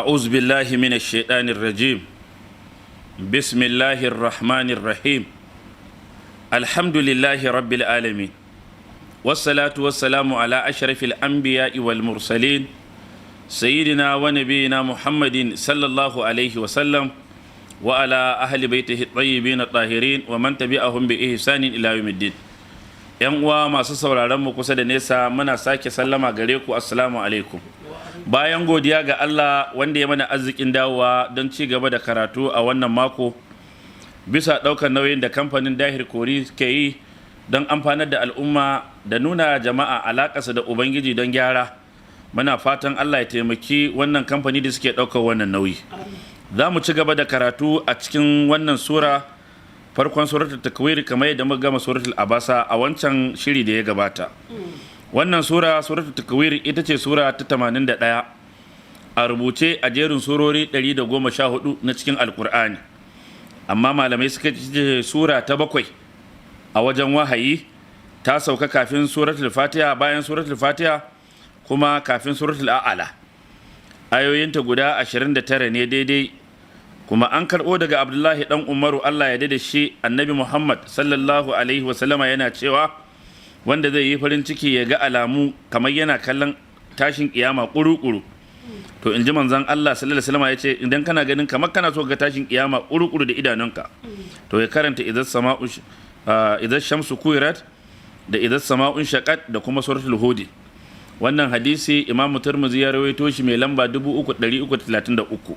أعوذ بالله من الشيطان الرجيم. بسم الله الرحمن الرحيم. الحمد لله رب العالمين، والصلاة والسلام على أشرف الأنبياء والمرسلين، سيدنا ونبينا محمد صلى الله عليه وسلم، وعلى أهل بيته الطيبين الطاهرين، ومن تبعهم بإحسان إلى يوم الدين. ‘Yan uwa masu sauraron mu kusa da nesa, muna sake sallama gare ku, assalamu alaikum. Bayan godiya ga Allah wanda ya mana arzikin dawowa don ci gaba da karatu a wannan mako, bisa ɗaukar nauyin da kamfanin Dahir Kori ke yi don amfanar da al'umma da nuna jama'a alaƙarsa da Ubangiji don gyara, muna fatan Allah ya taimaki wannan kamfani da suke ɗaukar wannan nauyi. Za mu ci gaba da karatu a cikin wannan sura, farkon Suratul Takwir, kamar yadda muka gama Suratul Abasa a wancan shiri da ya gabata. Wannan sura, Suratul Takwir, ita ce sura ta 81 a rubuce a jerin surori 114 na cikin Alkur'ani, amma malamai suka ce sura ta bakwai a wajen wahayi. Ta sauka kafin Suratul Fatiha, bayan Suratul Fatiha, kuma kafin Suratul A'ala. Ayoyinta guda 29 ne daidai. Kuma an karɓo daga Abdullahi dan Umaru, Allah ya da shi, Annabi Muhammad sallallahu alaihi wasallama yana cewa, wanda zai yi farin ciki ya ga alamu kamar yana kallon tashin kiyama kuru-kuru, to in ji manzon Allah sallallahu alaihi wasallama ya ce, idan kana ganin kamar kana so ga tashin kiyama kuru-kuru da idanunka, to ya karanta idan shamsu kuwirat da idan sama'un shaqat da kuma Suratul Hud. Wannan hadisi Imamu Turmuzi ya rawaito shi mai lamba 3333.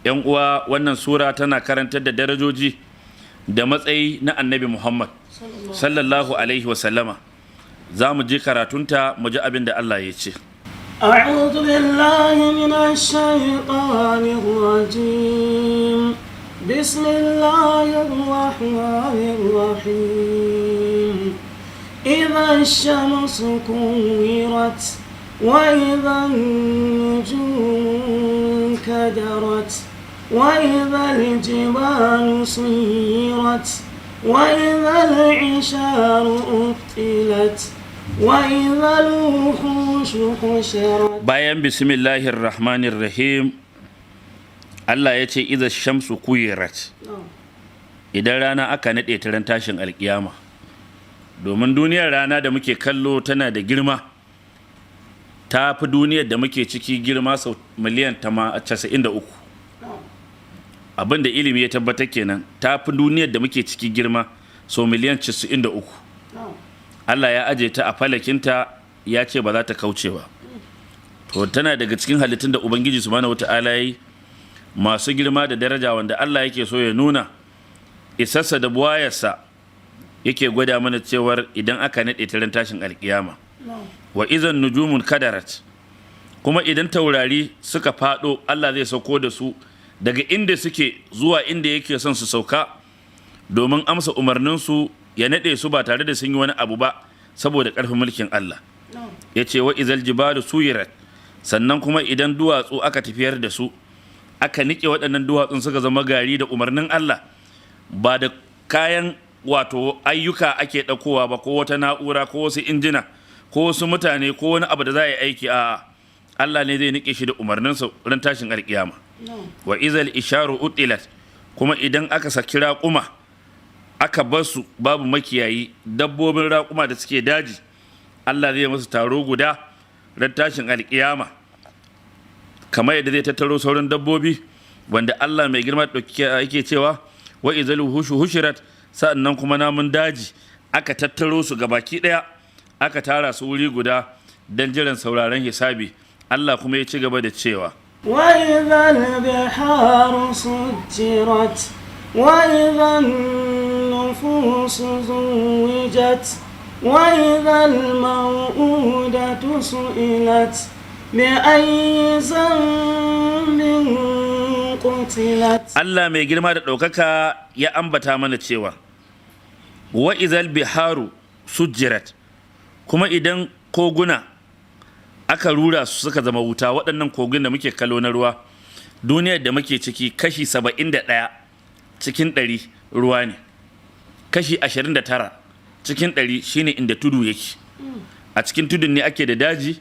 Yan uwa, wannan sura tana karantar da darajoji da matsayi na Annabi Muhammad sallallahu alaihi wasallama. Za mu je karatunta, mu ji abin da Allah ya ce. أعوذ بالله من الشيطان الرجيم. بسم الله الرحمن الرحيم. إذا الشمس كورت، وإذا النجوم انكدرت، وإذا الجبال سيرت، وإذا العشار عطلت، وإذا الوحوش حشرت. Bayan bismillahir rahmanir rahim, Allah ya ce, iza shamsu kuwirat, idan rana aka naɗe ta ran tashin alkiyama. Domin duniyar rana da muke kallo tana da girma, ta fi duniyar da muke ciki girma sau miliyan 93. Abin da ilimi ya tabbatar kenan, ta fi duniyar da muke ciki girma sau miliyan 93. Allah ya aje ta a falakinta, ya ce ba za ta kauce ba. To tana daga cikin halittun da Ubangiji subhanahu wata'ala yi masu girma da daraja, wanda Allah yake so ya nuna isarsa da buwayarsa, yake gwada mana cewar idan aka naɗe ta ran tashin alkiyama. Wa izan nujumun kadarat, kuma idan taurari suka faɗo, Allah zai sauko da su daga inda suke zuwa inda yake son su sauka domin amsa umarninsu, ya naɗe su ba tare da sun yi wani abu ba, saboda ƙarfin mulkin Allah. Ya ce, wa izal jibalu suyirat, sannan kuma idan duwatsu aka tafiyar da su, aka niƙe waɗannan duwatsun suka zama gari da umarnin Allah, ba da kayan wato ayyuka ake ɗaukowa ba, ko wata na'ura, ko wasu injina, ko wasu mutane, ko wani abu da za a yi aiki. A Allah ne zai niƙe shi da umarninsa ran tashin alƙiyama. Wa izal isharu utilat, kuma idan aka saki raƙuma aka bar su babu makiyayi, dabbobin raƙuma da suke daji, Allah zai musu taro guda ran tashin alƙiyama, kamar yadda zai tattaro sauran dabbobi, wanda Allah mai girma ɗauki yake cewa, wa izal wuhushu hushirat, sa'annan kuma namun daji aka tattaro su gabaki ɗaya, aka tara su wuri guda don jiran sauraron hisabi. Allah kuma ya ci gaba da cewa, وإذا البحار سجرت، وإذا النفوس زوجت، وإذا الموءودة سئلت، بأي ذنب قتلت. Allah mai girma da ɗaukaka ya ambata mana cewa, wa izal biharu sujjirat, kuma idan koguna aka rura su suka zama wuta. Waɗannan kogin da muke kallo na ruwa, duniyar da muke ciki kashi 71 cikin 100 ruwa ne, kashi 29 cikin 100 shine inda tudu yake. A cikin tudun ne ake da daji,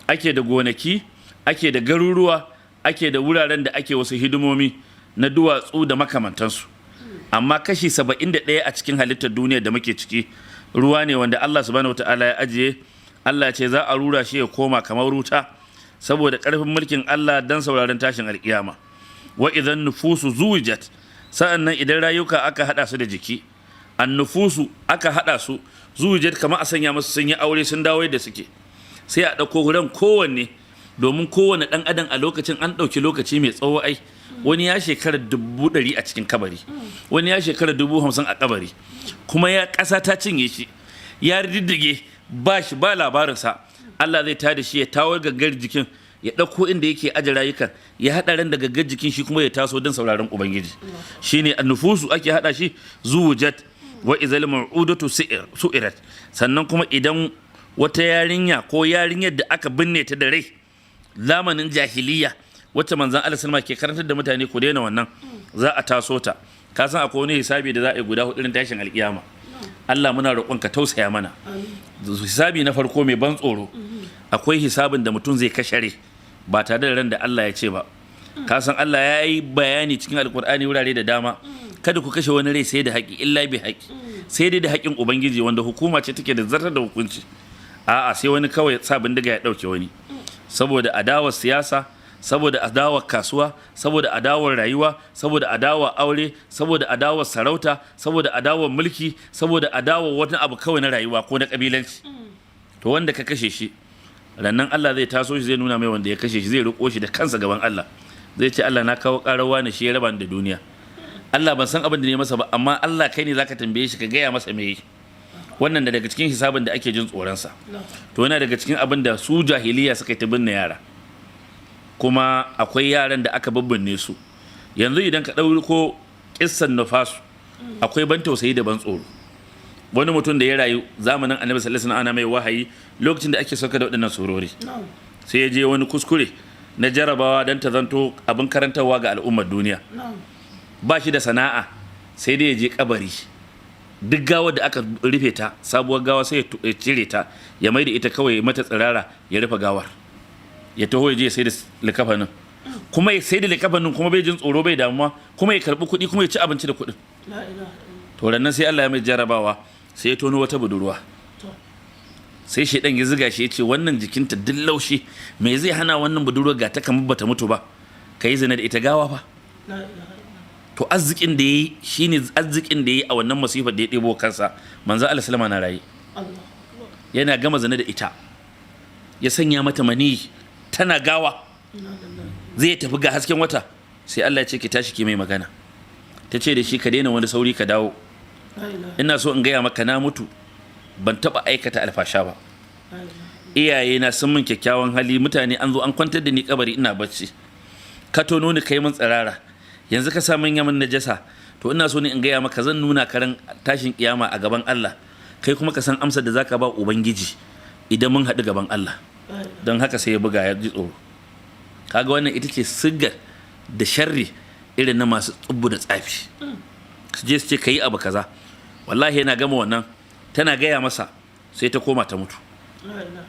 ake da gonaki, ake da garuruwa, ake da wuraren da ake wasu hidimomi na duwatsu da makamantansu. Amma kashi 71 a cikin halittar duniya da muke ciki ruwa ne, wanda Allah subhanahu wata'ala ya ajiye. Allah ce za a rura shi ya koma kamar wuta saboda ƙarfin mulkin Allah, dan sauraron tashin alkiyama. Wa idan nufusu zuwijat, sa'annan idan rayuka aka hada su da jiki, an nufusu aka hada su, zuwijat, kamar a sanya musu sun yi aure sun dawo yadda suke, sai a ɗauko ran kowanne, domin kowane ɗan adam a lokacin an ɗauki lokaci mai tsawo. Ai wani ya shekara 100,000 a cikin kabari, wani ya shekara 50,000 a kabari, kuma ya ƙasa ta cinye shi, ya riddige, ba shi ba labarinsa. Allah zai tada shi, ya tawo gangar jikin, ya ɗauko inda yake aje rayukan, ya haɗa ran da gangar jikin shi, kuma ya taso don sauraron Ubangiji. Shine nufusu ake haɗa shi, zuwujat. Wa izal mau'udatu su'irat, sannan kuma idan wata yarinya ko yarinyar da aka binne ta da rai zamanin jahiliya, wacce manzon Allah sallama ke karantar da mutane ku daina wannan, za a taso ta. Ka san akwai wani hisabi da za a yi guda hudu tashin alkiyama. Allah, muna roƙon ka tausaya mana. Hisabi na farko mai ban tsoro, akwai hisabin da mutum zai kashe ba tare da ran da Allah ya ce ba. Ka san Allah ya yi bayani cikin Alkur'ani wurare da dama, kada ku kashe wani rai sai da haƙi, illa bi haƙi, sai dai da haƙin Ubangiji, wanda hukuma ce take da zartar da hukunci. A'a, sai wani kawai sa bindiga ya ɗauke wani saboda adawar siyasa, saboda adawar kasuwa, saboda adawar rayuwa, saboda adawar aure, saboda adawar sarauta, saboda adawar mulki, saboda adawar wani abu kawai na rayuwa ko na kabilanci. To wanda ka kashe shi, rannan Allah zai taso shi, zai nuna mai wanda ya kashe shi, zai riko shi da kansa gaban Allah, zai ce, "Allah, na kawo ƙarar ne shi ya raba ni da duniya. Allah, ban san abin da ne masa ba, amma Allah, kai ne zaka tambaye shi ka gaya masa me yi." Wannan da daga cikin hisabin da ake jin tsoronsa. To yana daga cikin abin da su jahiliya suka yi ta binne yara, kuma akwai yaran da aka bibbinne su. Yanzu idan ka ɗauko kissan nufasu, akwai ban tausayi da ban tsoro. Wani mutum da ya rayu zamanin Annabi sallallahu alaihi wasallam, ana mai wahayi lokacin da ake sauka da waɗannan surori, sai ya je wani kuskure na jarabawa don ta zanto abin karantarwa ga al'ummar duniya. Ba shi da sana'a, sai dai ya je kabari, duk gawar da aka rufe ta, sabuwar gawa, sai ya cire ta, ya mai da ita kawai mata tsirara, ya rufe gawar, ya taho ya je sai da likafanin, kuma ya sai da likafanin, kuma bai jin tsoro, bai damuwa, kuma ya karbi kuɗi, kuma ya ci abinci da kuɗin. To rannan sai Allah ya mai jarabawa, sai ya tono wata budurwa. Sai shaidan ya ziga shi, ya ce, "Wannan jikinta duk laushi, me zai hana wannan budurwar, ga ta kamar bata mutu ba, ka yi zina da ita, gawa fa?" To arzikin da yayi shine arzikin da yayi a wannan masifar da ya ɗebo kansa. Manzo Allah sallama na raye, yana gama zina da ita, ya sanya mata mani, tana gawa. Zai tafi, ga hasken wata, sai Allah ya ce, "Ki tashi ki mai magana." Ta ce da shi, "Ka daina wani sauri, ka dawo, ina so in gaya maka na mutu ban taba aikata alfasha ba. Iyaye na sun min kyakkyawan hali. Mutane an zo an kwantar da ni kabari, ina bacci, ka tono ni, kai min tsirara, yanzu ka sa min yamin najasa. To ina so ne in gaya maka zan nuna karan tashin kiyama a gaban Allah, kai kuma ka san amsar da zaka ba Ubangiji idan mun haɗu gaban Allah." Don haka sai ya buga, ya ji tsoro. Kaga wannan ita ce sigar da sharri irin na masu tsubbu da tsafi, su je su ce ka yi abu kaza. Wallahi yana gama wannan, tana gaya masa, sai ta koma ta mutu.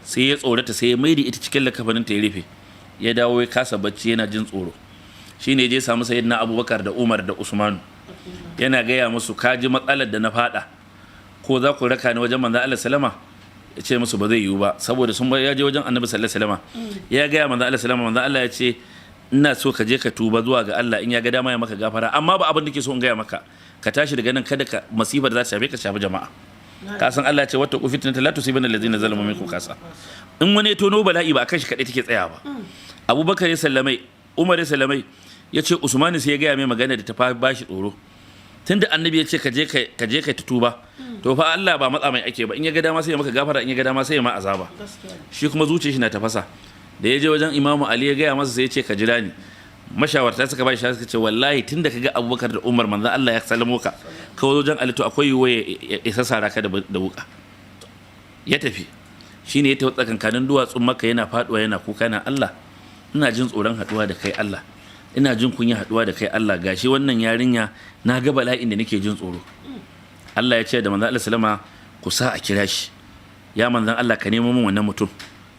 Sai ya tsorata, sai ya maida ita cikin likafanin ta, ya rufe, ya dawo, ya kasa bacci, yana jin tsoro. Shine je samu Sayyidina Abubakar da Umar da Usmanu, yana gaya musu, "Ka ji matsalar da na fada, ko za ku raka ni wajen manzon Allah sallama?" Ya ce musu ba zai yiwu ba, saboda sun ya je wajen Annabi sallallahu alaihi wasallam, ya gaya manzon Allah sallama. Manzon Allah ya ce, "Ina so ka je ka tuba zuwa ga Allah, in ya ga dama ya maka gafara. Amma ba abin da ke so in gaya maka, ka tashi daga nan, kada ka masifar da za ta shafe ka shafi jama'a. Ka san Allah ya ce, wattaqu fitnatan la tusibanna allazina zalamu minkum khassa. In wani ya tono bala'i, ba akan shi kadai take tsaya ba." Abubakar ya sallamai, Umar ya sallamai, ya ce Usmani sai ya gaya mai magana da ta ba shi tsoro. Tunda Annabi ya ce ka je ka je ka tuba, to fa Allah ba matsa mai ake ba. In ya ga dama sai ya maka gafara, in ya ga dama sai ya ma azaba. Shi kuma zuciyar shi na tafasa. Da ya je wajen Imamu Ali ya gaya masa, sai ya ce, "Ka jira ni." Mashawarta suka ba shi, suka ce, "Wallahi tunda kaga Abubakar da Umar, manzon Allah ya salamo ka, ka wajen Ali, to akwai yiwuwa ya sassara ka da wuka." Ya tafi, shine ya tafi tsakankanin duwatsun Maka, yana faduwa, yana kuka, na, "Allah, ina jin tsoron haduwa da kai. Allah, ina jin kunya haduwa da kai. Allah, gashi wannan yarinya, na ga bala'in da nake jin tsoro." Allah ya ce da manzon Allah sallama, "Ku sa a kira shi. Ya manzon Allah, ka nemo min wannan mutum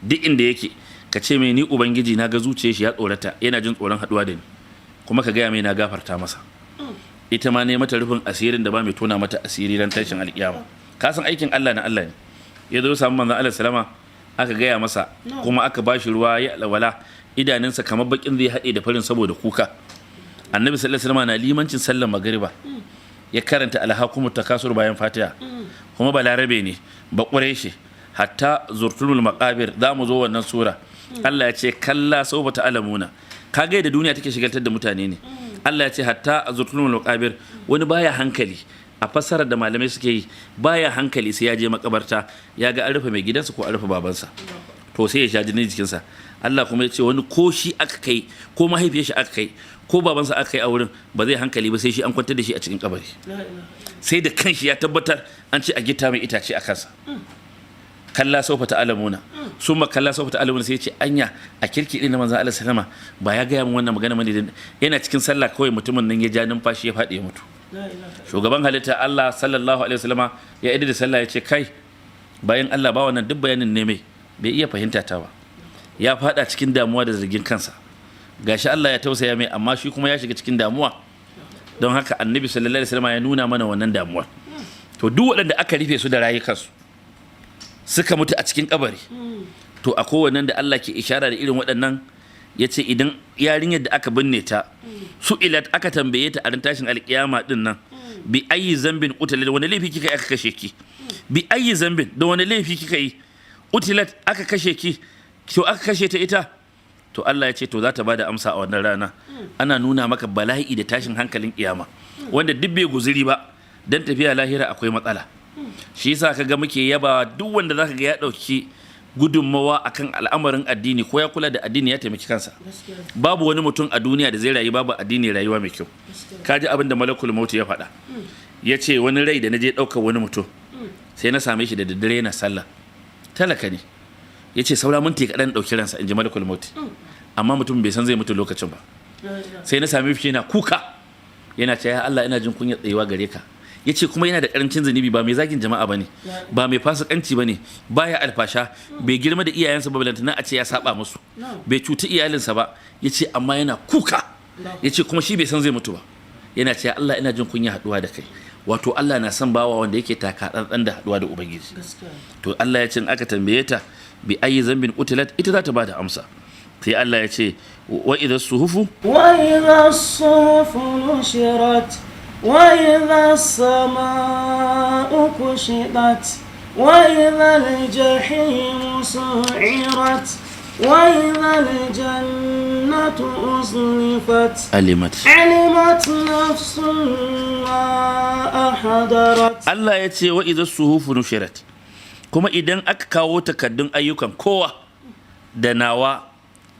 duk inda yake, ka Ka ce mai ni Ubangiji na ga zuciyar shi ya tsorata, yana jin tsoron haduwa da ni, kuma ka gaya mai na gafarta masa. Ita ma ne mata rufin asirin da ba mai tona mata asiri ran tashin alkiyama. Ka san aikin Allah na Allah ne. Ya zo samu manzon Allah salama, aka gaya masa, kuma aka bashi ruwa ya alwala, idanunsa kamar bakin zai haɗe da farin saboda kuka. Annabi sallallahu alaihi wasallam na limancin sallar magriba, ya karanta alhakumut takasur bayan Fatiha, kuma Balarabe ne, ba shi hatta zurtumul maqabir, za mu zo wannan sura. Allah ya ce kalla sawfa ta'lamuna. Kaga da duniya take shigaltar da mutane ne. Allah ya ce hatta zurtumul maqabir. Wani baya hankali, a fassarar da malamai suke yi, baya hankali sai ya je makabarta ya ga an rufe mai gidansa ko an rufe babansa, to sai ya sha jinin jikinsa. Allah kuma ya ce wani ko shi aka kai, ko mahaifiyar shi aka kai, ko babansa aka kai a wurin, ba zai hankali ba sai shi an kwantar da shi a cikin kabari, sai da kanshi ya tabbatar an ce a gita mai itace a kansa. Kalla saufa ta'lamuna, summa kalla saufa ta'lamuna. Sai ya ce anya a kirki din na manzon Allah sallama ba ya gaya min wannan magana mane. Yana cikin sallah kawai mutumin nan ya ja numfashi ya faɗi ya mutu. Shugaban halitta Allah sallallahu alaihi wasallama ya idar da sallah, ya ce kai bayan Allah, ba wannan duk bayanin ne mai bai iya fahimta ta ba, ya fada cikin damuwa da zargin kansa. Gashi Allah ya tausaya mai, amma shi kuma ya shiga cikin damuwa. Don haka Annabi sallallahu alaihi wasallama ya nuna mana wannan damuwa. To duk waɗanda aka rufe su da rayukansu suka mutu a cikin kabari, to a kowannen da Allah ke ishara da irin waɗannan, ya ce idan yarinyar da aka binne ta su ilat, aka tambaye ta a ran tashin alkiyama din nan, bi ayi zambin utilat, wani laifi kika yi aka kashe ki? Bi ayi zambin, da wani laifi kika yi, utilat, aka kashe ki? To aka kashe ta ita, to Allah ya ce to za ta bada amsa a wannan rana. Ana nuna maka bala'i da tashin hankalin kiyama, wanda duk bai guzuri ba dan tafiya lahira akwai matsala. Shi yasa kaga muke yaba duk wanda zaka ga ya dauki gudunmawa akan al'amarin addini ko ya kula da addini, ya taimaki kansa. Babu wani mutum a duniya da zai rayu babu addini rayuwa mai kyau. Kaji abin da Malakul Maut ya faɗa, ya ce wani rai da na je ɗaukar wani mutum, sai na same shi da daddare yana sallah, talaka ne. Ya ce saura minti kaɗan ɗauki ransa, in ji Malakul Maut, amma mutum bai san zai mutu lokacin ba. Sai na same shi yana kuka, yana ce ya Allah, ina jin kunyar tsayuwa gare ka. Ya ce kuma yana da karancin zunubi, ba mai zagin jama'a bane, ba mai fasikanci bane, baya alfasha, bai girma da iyayensa ba balantana a ce ya saba musu, bai cuti iyalinsa ba. Ya ce amma yana kuka, ya ce kuma shi bai san zai mutu ba, yana ce Allah, ina jin kunya haduwa da kai. Wato Allah na son bawa wanda yake taka tsantsan da haduwa da Ubangiji. To Allah ya ce in aka tambaye ta bi ayi zambin utilat, ita za ta bada amsa. Sai Allah ya ce wa idha suhufu وإذا الصحف نشرت، وإذا السماء كشطت، وإذا الجحيم سعرت، وإذا الجنة أزلفت، alimat علمت نفس ما أحضرت. Allah ya ce wa idha suhufu nushirat, kuma idan aka kawo takaddun ayyukan kowa, da nawa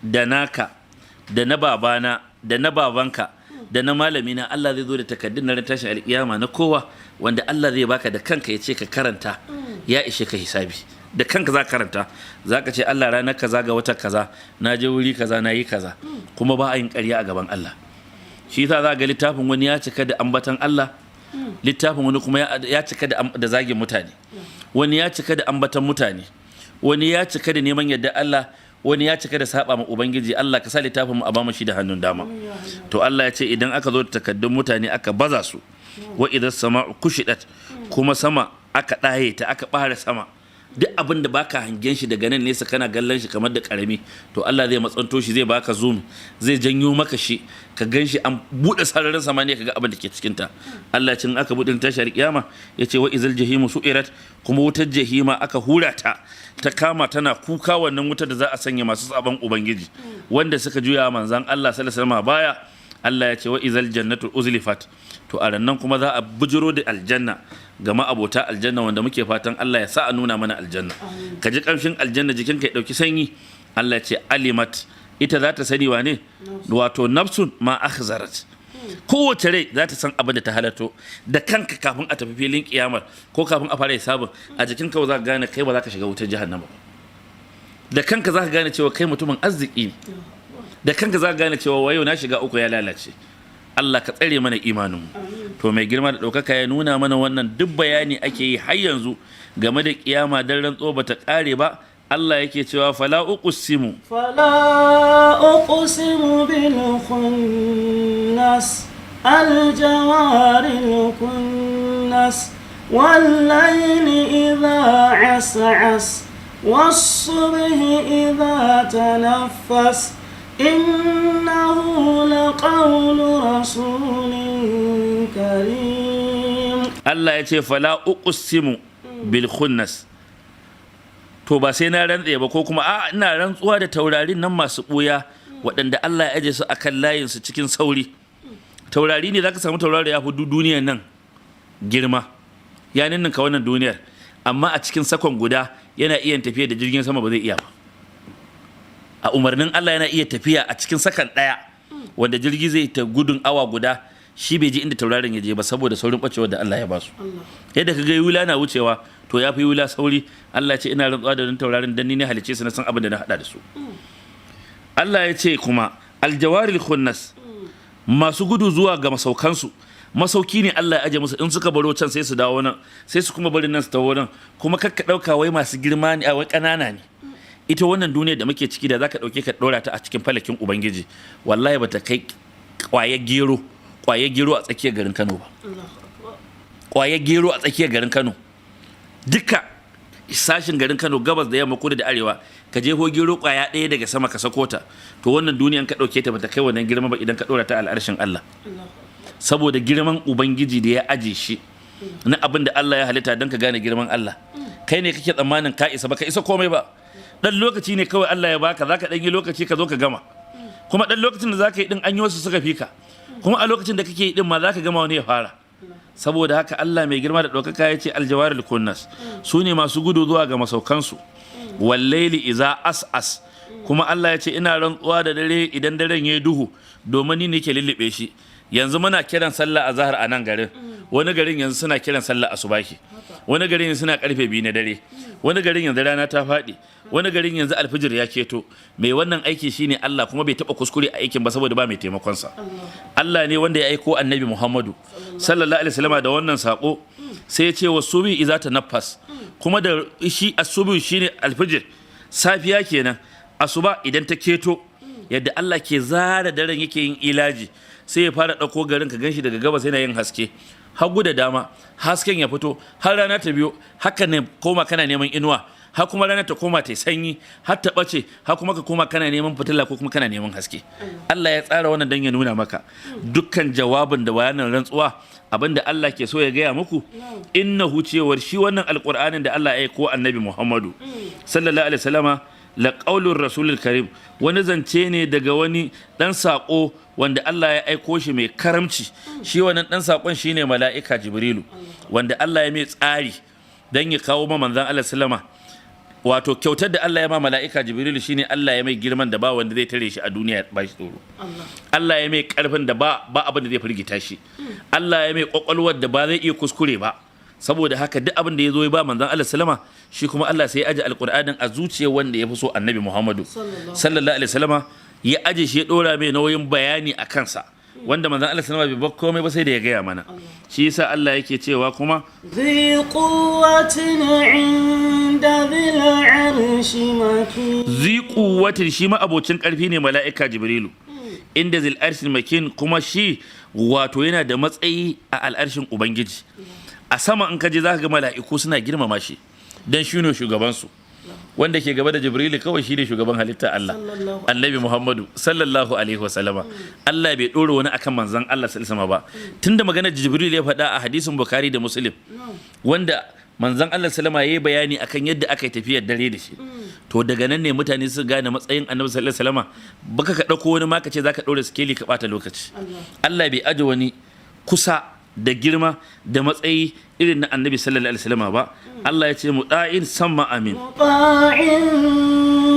da naka da na babana da na babanka da na malamina, Allah zai zo da takaddun na ran tashin alkiyama na kowa, wanda Allah zai baka da kanka ya ce ka karanta, ya ishe ka hisabi. Da kanka za ka karanta, za ka ce Allah, ranar kaza ga wata kaza na je wuri kaza, na yi kaza. Kuma ba a yin ƙarya a gaban Allah. Shi yasa za ga littafin wani ya cika da ambatan Allah, littafin wani kuma ya cika da zagin mutane. Wani ya cika da ambatan mutane, wani ya cika da neman yadda Allah, wani ya cika da saba ma Ubangiji. Allah ka sa littafin mu a bamu shi da hannun dama. To Allah ya ce idan aka zo da takaddun mutane aka baza su, wa idan sama'u kushidat, kuma sama aka ɗaye ta, aka ɓare sama, duk abin da baka hangen shi daga nan nesa kana kallon shi kamar da karami, to Allah zai matsanto shi, zai baka zoom, zai janyo maka shi ka gan shi. An buɗe sararin samaniya ka ga abin da ke cikin ta. Allah cin aka buɗe tashar kiyama, ya ce wa izal jahimu su'irat, kuma wutar jahima aka hura ta, ta kama tana kuka. Wannan wutar da za a sanya masu tsaban Ubangiji wanda suka juya manzan Allah sallallahu alaihi wasallam baya. Allah ya ce wa izal jannatu uzlifat, to a rannan kuma za a bujiro da aljanna ga ma'abota aljanna, wanda muke fatan Allah ya sa a nuna mana aljanna, ka ji kamshin aljanna, jikinka ya dauki sanyi. Allah ya ce alimat, ita za ta sani wane, wato nafsun ma akhzarat, kowace rai za ta san abin da ta halarto da kanka kafin a tafi filin kiyamar ko kafin a fara hisabin. A jikin ka za ka gane kai ba za ka shiga wutar jahannama ba. Da kanka za ka gane cewa kai mutumin arziki ne. Da kanka za ka gane cewa wayo na shiga uku, ya lalace. Allah ka tsare mana imaninmu. To mai girma da ɗaukaka ya nuna mana wannan duk bayani ake yi har yanzu game da kiyama, don rantsuwa bata ƙare ba. Allah yake cewa fala uqsimu. فلا أقسم بالخنس الجوار الكنس والليل إذا عسعس والصبح إذا تنفس إنه لقول رسول كريم. Allah ya ce fala uqsimu bil khunnas, to ba sai na rantse ba, ko kuma a ina rantsuwa da taurarin nan masu buya waɗanda Allah ya aje su akan layin su cikin sauri. Taurari ne zaka samu taurari ya fi duniyar nan girma, ya ninninka wannan duniyar, amma a cikin sakon guda yana iya tafiya da jirgin sama ba zai iya ba. A umarnin Allah yana iya tafiya a cikin sakan ɗaya wanda jirgi zai ta gudun awa guda, shi bai je inda tauraron ya je ba saboda saurin ɓacewar da Allah ya ba su. Yadda ka ga yula na wucewa, to ya fi yula sauri. Allah ya ce ina rantsuwa da wannan taurarin dan ni ne halicce su, na san abin da na hada da su. Allah ya ce kuma aljawaril khunnas, masu gudu zuwa ga masaukansu. Masauki ne Allah ya aje musu, in suka baro can sai su dawo nan, sai su kuma bari nan su tawo nan. Kuma kakka dauka wai masu girma ne, a wai ƙanana ne. Ita wannan duniyar da muke ciki, da zaka dauke ka dora ta a cikin falakin ubangiji, wallahi bata kai kwayar gero, kwayar gero a tsakiyar garin Kano ba. Kwayar gero a tsakiyar garin Kano, duka sashin garin Kano, gabas da yamma, kudu da arewa, ka jefo gero kwaya ɗaya daga sama ka sako ta, to wannan duniyan ka ɗauke ta bata kai wannan girma ba idan ka ɗora ta al'arshin Allah, saboda girman ubangiji da ya aje shi na abin da Allah ya halitta, don ka gane girman Allah. Kai ne kake tsammanin ka isa, ba ka isa komai ba. Dan lokaci ne kawai Allah ya baka, zaka dan yi lokaci ka zo ka gama. Kuma dan lokacin da zaka yi din, an yi wasu suka fi ka. Kuma a lokacin da kake yi din ma zaka gama, wani ya fara. Saboda haka Allah mai girma da ɗaukaka ya ce aljawaril kunnas su ne masu gudu zuwa ga masaukansu. Wallaili iza as'as, kuma Allah ya ce ina rantsuwa da dare idan daren ya yi duhu, domin ni ne ke lullube shi. Yanzu muna kiran sallah a zahar a nan garin, wani garin yanzu suna kiran sallah asubahi, wani garin yanzu suna karfe 2 na dare, wani garin yanzu rana ta faɗi, wani garin yanzu alfijir ya keto. Mai wannan aiki shine Allah, kuma bai taɓa kuskure a aikin ba saboda ba mai taimakonsa. Allah ne wanda ya aiko annabi Muhammadu sallallahu alaihi wasallam da wannan sako. Sai ya ce wa subi iza tanaffas, kuma da shi asubi shine alfijir, safiya kenan, asuba idan ta keto, yadda Allah ke zara daren yake yin ilaji, sai ya fara ɗauko garin, ka ganshi daga gabas yana yin haske, hagu da dama hasken ya fito har rana ta biyo. Haka ne koma kana neman inuwa, har kuma rana ta koma ta sanyi har ta ɓace, har kuma ka koma kana neman fitila ko kuma kana neman haske. Allah ya tsara wannan dan ya nuna maka dukkan jawabin da bayanin rantsuwa, abinda Allah ke so ya gaya muku, innahu, cewar shi wannan alqur'anin da Allah ya aiko annabi Muhammadu sallallahu alaihi wasallama, la qaulur rasulul karim, wani zance ne daga wani dan sako wanda Allah ya aiko shi mai karamci. Shi wannan dan sakon shine mala'ika Jibrilu, wanda Allah ya mai tsari dan ya kawo ma manzon Allah sallama. Wato kyautar da Allah ya ma mala'ika Jibrilu shine Allah ya mai girman da ba wanda zai tare shi a duniya ba shi tsoro. Allah ya mai karfin da ba abin da zai firgita shi. Allah ya mai kwakwalwar da ba zai iya kuskure ba. Saboda haka duk abin da ya zo ya ba manzon Allah sallama, shi kuma Allah sai ya aje alqur'anin a zuciyar wanda ya fi so, annabi Muhammadu sallallahu alaihi wasallama, ya aje shi, ya dora mai nauyin bayani a kansa, wanda manzon Allah sallama bai bar komai ba sai da ya gaya mana. Shi yasa Allah yake cewa kuma ذي قوة عند ذي العرش مكين. Zi quwwatin, shi ma abocin karfi ne mala'ika Jibrilu, inda zil arshin makin, kuma shi wato yana da matsayi a al'arshin ubangiji a sama. In ka je zaka ga mala'iku suna girmama shi dan shi ne shugabansu. Wanda ke gaba da Jibrilu kawai shi ne shugaban halitta Allah, annabi Muhammadu sallallahu alaihi wasallama. Allah bai ɗora wani akan manzon Allah sallallahu alaihi ba, tunda maganar Jibril ya faɗa a hadisin Bukhari da Muslim, wanda manzon Allah sallama yayi bayani akan yadda aka yi tafiyar dare da shi. To daga nan ne mutane su gane matsayin annabi sallallahu alaihi wasallama. Baka ka ɗauko wani ma ka ce zaka ɗora sikeli ka ɓata lokaci. Allah bai aje wani kusa da girma da matsayi irin na annabi sallallahu alaihi wasallama ba. Allah ya ce muda'in samma amin. مطاع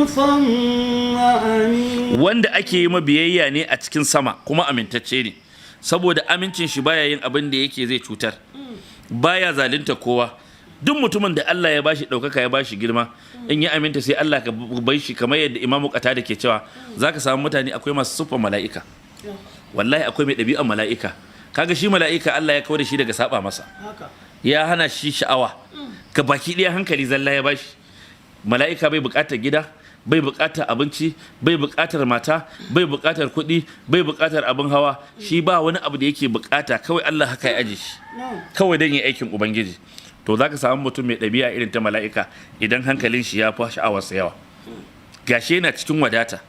ثم أمين. Wanda ake yi mabiyayya ne a cikin sama, kuma amintacce ne, saboda amincin shi baya yin abin da yake zai cutar, baya zalunta kowa. Duk mutumin da Allah ya bashi ɗaukaka, ya bashi girma, in ya aminta sai Allah ka bai shi, kamar yadda Imamu da ke cewa zaka samu mutane akwai masu siffar mala'ika, wallahi akwai mai ɗabi'an mala'ika. Kaga shi mala'ika Allah ya kawo da shi daga saba masa, ya hana shi sha'awa ga baki ɗaya, hankali zalla ya bashi. Mala'ika bai buƙatar gida, bai buƙatar abinci, bai buƙatar mata, bai buƙatar kuɗi, bai buƙatar abin hawa. Shi ba wani abu da yake buƙata, kawai Allah haka ya aje shi kawai don yi aikin Ubangiji. To za ka samu mutum mai ɗabi'a irin ta mala'ika idan hankalin shi ya fi sha'awarsa yawa. Gashi yana cikin wadata,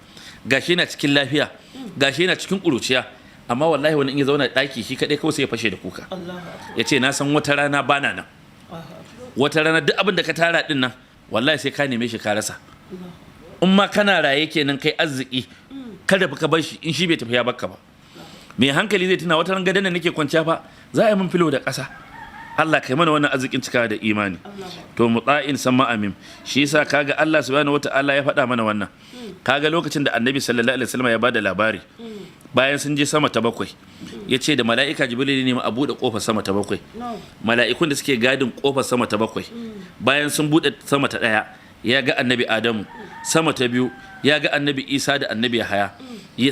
gashi yana cikin lafiya, gashi yana cikin ƙuruciya, amma wallahi wani in ya zauna ɗaki shi kaɗai kawai sai ya fashe da kuka, ya ce na san wata rana bana nan, wata rana duk abin da ka tara ɗin nan wallahi sai ka neme shi ka rasa. In ma kana raye kenan kai arziki, kada ka bar shi in shi bai tafi ya bakka ba. Mai hankali zai tuna wata ran gadon da nake kwanciya fa za a yi min filo da ƙasa. Allah kai mana wannan arzikin cikawa da imani. To muta'in sama amin. Shi yasa kaga Allah subhanahu wata'ala ya faɗa mana wannan. Kaga lokacin da Annabi sallallahu alaihi wasallam ya bada labari bayan sun je sama ta bakwai, ya ce da mala'ika Jibril ne a buɗe ƙofar sama ta bakwai. Mala'ikun da suke gadin ƙofar sama ta bakwai, bayan sun buɗe sama ta ɗaya ya ga Annabi Adamu, sama ta biyu ya ga Annabi Isa da Annabi Yahaya,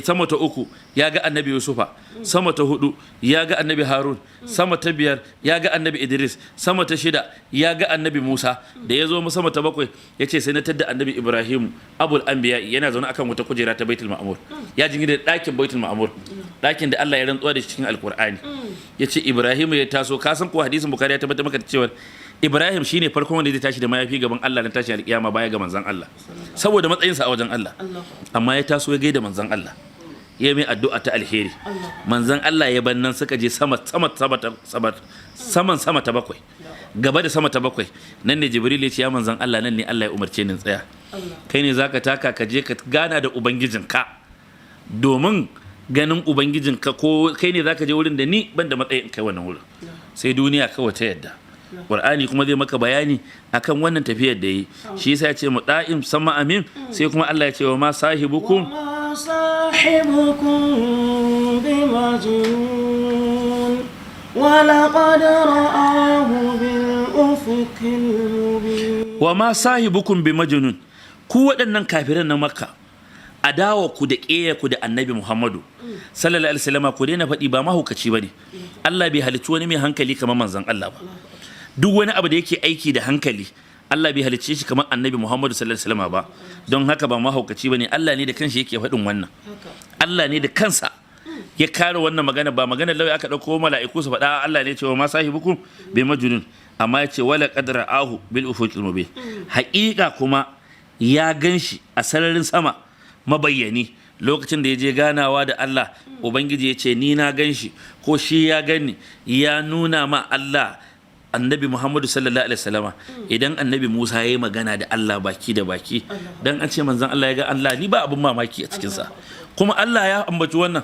sama ta uku ya ga Annabi Yusufa, sama ta hudu ya ga Annabi Harun, sama ta biyar ya ga Annabi Idris, sama ta shida ya ga Annabi Musa. Da ya zo sama ta bakwai, ya ce sai na tadda Annabi Ibrahim abul anbiya yana zaune akan wata kujera ta Baitul Ma'mur, ya jingina da ɗakin Baitul Ma'mur, ɗakin da Allah ya rantsuwa da shi cikin Alkur'ani. Ya ce Ibrahim ya taso. Ka san ko hadisin Bukhari ya tabbatar maka da cewa Ibrahim shine farkon wanda zai tashi da mayafi gaban Allah dan tashi alkiyama baya ga manzon Allah, saboda matsayinsa a wajen Allah. Amma ya taso ya gaida manzon Allah, ya mai addu'a ta alheri. Manzon Allah ya bannan suka je sama sama sama sama saman sama ta bakwai. Gaba da sama ta bakwai nan ne Jibril ya ce, ya manzon Allah, nan ne Allah ya umarce ni tsaya. Kai ne zaka taka ka je ka gana da ubangijinka, domin ganin ubangijinka ko kai ne zaka je wurin da ni ban da matsayin kai wannan wurin. Sai duniya kawai ta yadda. Qur'ani kuma zai maka bayani akan wannan tafiyar da yi. Shi yasa ya ce muta'im sama amin. Sai kuma Allah ya ce wa ma sahibukum وما صاحبكم بمجنون ولقد رآه بالأفق المبين. Wa ma sahibukum bi majnun. Ku waɗannan kafiran na Makka, adawa ku da ƙeya ku da Annabi Muhammadu sallallahu alaihi wasallam, ku daina faɗi, ba mahaukaci bane. Allah bai halicci wani mai hankali kamar manzon Allah ba. Duk wani abu da yake aiki da hankali, Allah bai halicce shi kamar Annabi Muhammadu sallallahu alaihi wasallam ba. Don haka ba mahaukaci bane. Allah ne da kanshi yake faɗin wannan. Allah ne da kansa ya kare wannan magana. Ba magana lauya aka ɗauko mala'iku su faɗa, Allah ne cewa ma sahibukum bi majnun. Amma ya ce wala qad ra'ahu bil ufuqil mubin. Haƙiƙa kuma ya ganshi a sararin sama mabayyani lokacin da ya je ganawa da Allah. Ubangiji ya ce ni na ganshi ko shi ya gani, ya nuna ma Allah Annabi Muhammadu sallallahu alaihi wasallama. Idan Annabi Musa ya yi magana da Allah baki da baki, dan an ce manzon Allah ya ga Allah, ni ba abin mamaki a cikinsa. Kuma Allah ya ambaci wannan,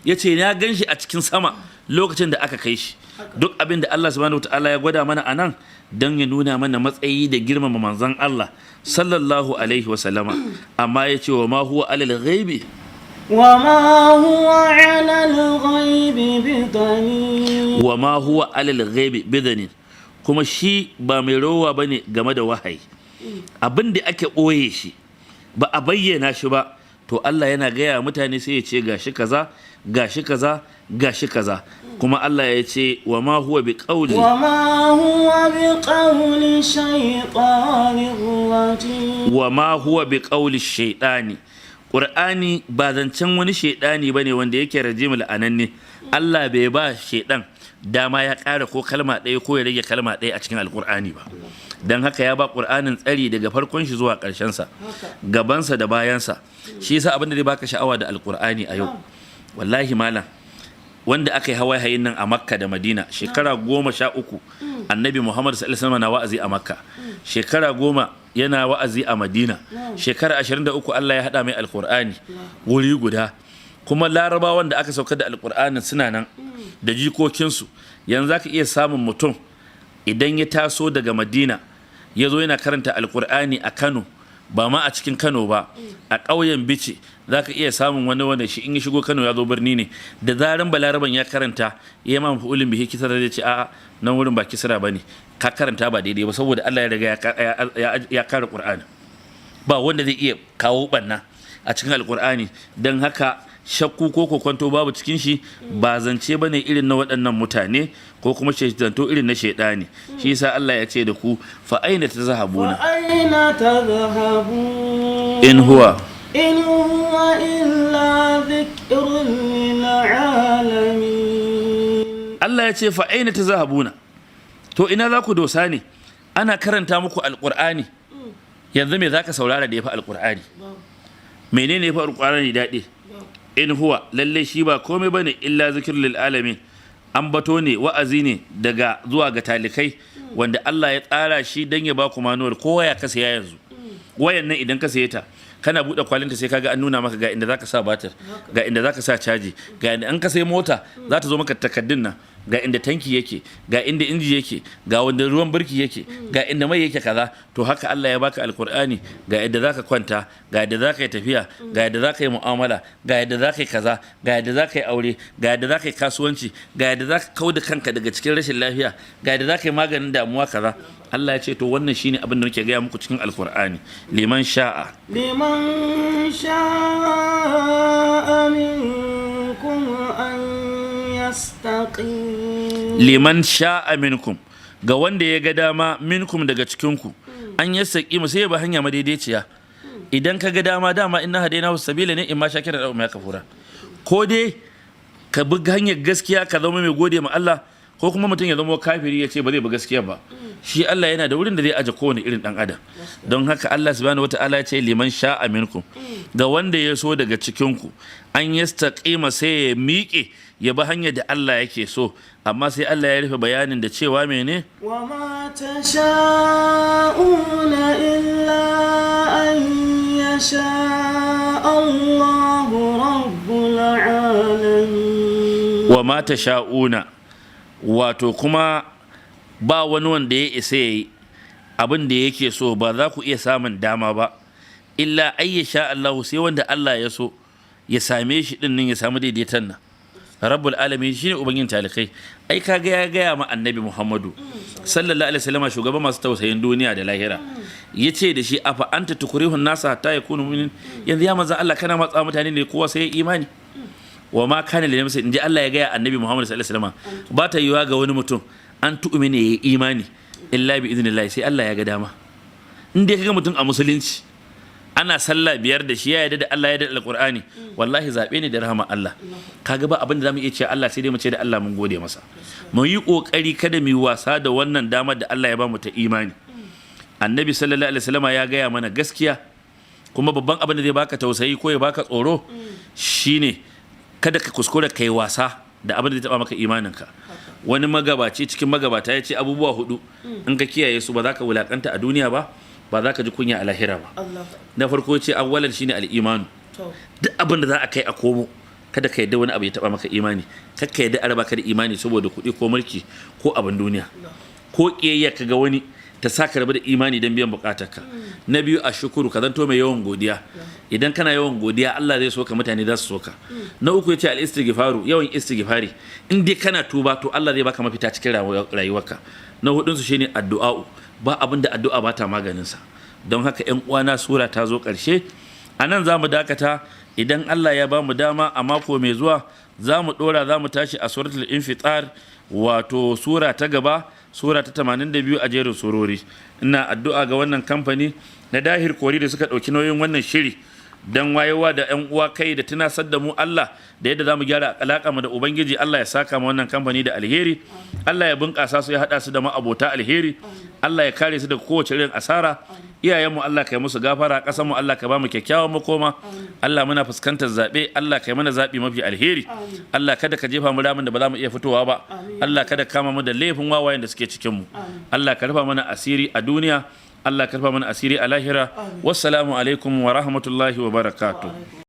ya ce ya gan shi a cikin sama lokacin da aka kai shi. Duk abin da Allah subhanahu wataala ya gwada mana a nan don ya nuna mana matsayi da girmama manzon Allah sallallahu alaihi wasallama. Amma ya ce wa ma huwa alal ghaibi وما هو على الغيب بضنين. Wa ma huwa alal ghaibi bidanin. Kuma shi ba mai rowa bane game da wahayi. Abin da ake ɓoye shi ba a bayyana shi ba, to Allah yana gaya mutane sai ya ce gashi kaza, gashi kaza, gashi kaza. Kuma Allah ya ce wa ma huwa bi qawli وما هو بقول شيطان رجيم. Wa ma huwa bi qawli shaytani. Qur'ani ba zancen wani shaidani bane wanda yake rajimul ananne. Allah bai ba shaidan dama ya ƙara ko kalma ɗaya ko ya rage kalma ɗaya a cikin Alƙur'ani ba. Don haka ya ba Ƙur'anin tsari daga farkon shi zuwa ƙarshen sa, gabansa da bayansa. Shi yasa abin da zai baka sha'awa da Alƙur'ani a yau, wallahi malam, wanda aka yi hawaye nan a Makka da Madina shekara 13, Annabi Muhammad sallallahu alaihi wasallam na wa'azi a Makka, shekara 10 yana wa'azi a Madina, shekara 23 Allah ya haɗa mai Alƙur'ani wuri guda. Kuma Larabawan da aka saukar da Alƙur'anin suna nan da jikokinsu. Yanzu za ka iya samun mutum idan ya taso daga Madina ya zo yana karanta Alƙur'ani a Kano, ba ma a cikin Kano ba, a ƙauyen Bice, za ka iya samun wani wanda shi in ya shigo Kano ya zo birni ne. Da zaran Balaraban ya karanta ya ma mafa'ulin bihi kisra, zai ce a'a, nan wurin ba kisra ba ne, ka karanta ba daidai ba. Saboda Allah ya riga ya kare Qur'ani, ba wanda zai iya kawo banna a cikin Alkur'ani. Don haka Shakku ko kokonto babu cikin shi. Ba zance bane irin na waɗannan mutane ko kuma zanto irin na shaidani. Shi yasa Allah ya ce da ku, fa aina tazhabuna? فأين تذهبون؟ In huwa إن هو إلا ذكر للعالمين. Allah ya ce, fa aina tazhabuna? To ina za ku dosa ne? Ana karanta muku Alqur'ani. Yanzu me zaka saurara da yafi Alqur'ani? Menene yafi Alqur'ani daɗi? In huwa, lalle shi ba komai bane illa zikr lil alamin, ambato ne, wa'azi ne daga zuwa ga talikai, wanda Allah ya tsara shi dan ya baku manuwar. Kowa ya kasa ya yanzu wayan nan, idan ka saye ta, kana buɗe kwalinta sai kaga an nuna maka ga inda zaka sa batir, ga inda zaka sa caji, ga inda an ka sai mota za ta zo maka takaddun nan, ga inda tanki yake, ga inda inji yake, ga wanda ruwan birki yake, ga inda mai yake kaza. To haka Allah ya baka Alkur'ani: ga yadda zaka kwanta, ga yadda zaka yi tafiya, ga yadda zaka yi mu'amala, ga yadda zaka yi kaza, ga yadda zaka yi aure, ga yadda zaka yi kasuwanci, ga yadda zaka kauda kanka daga cikin rashin lafiya, ga yadda zaka yi maganin damuwa kaza. Allah ya ce, to wannan shine abin da muke gaya muku cikin Alkur'ani, liman sha'a. لمن شاء منكم أن يستقيم. Liman sha'a minkum, ga wanda ya ga dama, minkum, daga cikinku, an yastaqima, sai ya bi hanya madaidaiciya. Idan ka ga dama, dama inna hadaina sabila ne imma shakira da umma kafura. Ko dai ka bi hanyar gaskiya ka zama mai gode ma Allah, ko kuma mutum ya zama kafiri ya ce ba zai bi gaskiya ba. Shi Allah yana da wurin da zai aje kowane irin dan adam. Don haka Allah subhanahu wataala ya ce, liman sha'a minkum, ga wanda ya so daga cikinku, an yastaqima, sai ya miƙe ya bi hanyar da Allah yake so. Amma sai Allah ya rufe bayanin da cewa mene? وما تشاءون إلا أن يشاء الله رب العالمين. Wa ma sha'una, wato kuma ba wani wanda ya isa yayi abin da yake so, ba za ku iya samun dama ba, illa ay sha Allah, sai wanda Allah ya so ya same shi din nan, ya samu daidaiton nan, rabbul alamin, shine ubangin talikai. Ai kaga ya gaya ma Annabi Muhammadu sallallahu alaihi wasallam, shugaban masu tausayin duniya da lahira, yace da shi, afa anta tukrihun nasa hatta yakunu mu'minin? Yanzu ya manzon Allah, kana matsa mutane ne kowa sai ya imani? Wa ma kana li nafsin, inji Allah ya gaya Annabi Muhammad sallallahu alaihi wasallam, ba ta yiwa ga wani mutum an tu'mina, ya imani, illa bi idnillah, sai Allah ya ga dama. In dai kaga mutum a musulunci ana sallah biyar da shi, ya yarda da Allah, ya yarda da Alqur'ani, wallahi zabe ne da rahama Allah. Kaga ba abin da zamu iya ce Allah, sai dai mu ce da Allah mun gode masa. Mu yi kokari kada mu yi wasa da wannan damar da Allah ya ba mu ta imani. Annabi sallallahu alaihi wasallama ya gaya mana gaskiya. Kuma babban abin da zai baka tausayi ko ya baka tsoro shine kada ka kuskura kai wasa da abin da zai taba maka imaninka. Wani magabaci cikin magabata ya ce abubuwa hudu in ka kiyaye su, ba za ka wulakanta a duniya ba, ba za ka ji kunya a lahira ba. Allah. Na farko ce, awwalan shine al'imanu. To. Duk abin da za a kai a komo, kada ka yadda wani abu ya taba maka imani. Kada ka yadda a raba ka da imani saboda kuɗi ko mulki ko abin duniya, ko ƙiyayya ka ga wani ta sa ka rabu da imani don biyan bukatarka. Na biyu, a shukuru, ka zanto mai yawan godiya. Idan kana yawan godiya, Allah zai soka, mutane za su soka. Na uku yace al istighfaru, yawan istighfari. In dai kana tuba, to Allah zai baka mafita cikin rayuwarka. Na hudun su shine addu'a'u. Ba abin da addu'a ba ta maganin sa. Don haka ƴan uwana, sura ta zo ƙarshe, a nan za mu dakata. Idan Allah ya ba mu dama, a mako mai zuwa za mu ɗora, za mu tashi a suratul Infitar, wato sura ta gaba, sura ta 82 a jerin surori. Ina addu'a ga wannan kamfani na Dahir Kori da suka ɗauki nauyin wannan shiri don wayewa da 'yan uwa kai da tunasar da mu Allah da yadda za mu gyara alaƙa mu da Ubangiji. Allah ya saka mu wannan kamfani da alheri. Allah ya bunƙasa su, ya haɗa su da ma'abota alheri. Allah ya kare su daga kowace irin asara. Iyayenmu Allah ka yi musu gafara. Ƙasar mu Allah ka ba mu kyakkyawan makoma. Allah, muna fuskantar zaɓe, Allah ka yi mana zaɓi mafi alheri. Allah, kada ka jefa mu ramin da ba za mu iya fitowa ba. Allah, kada ka kama mu da laifin wawayen da suke cikin mu. Allah ka rufa mana asiri a duniya, Allah ka rufa mana asiri a lahira. Wassalamu alaikum wa rahmatullahi wa barakatuh. Wa alaikum.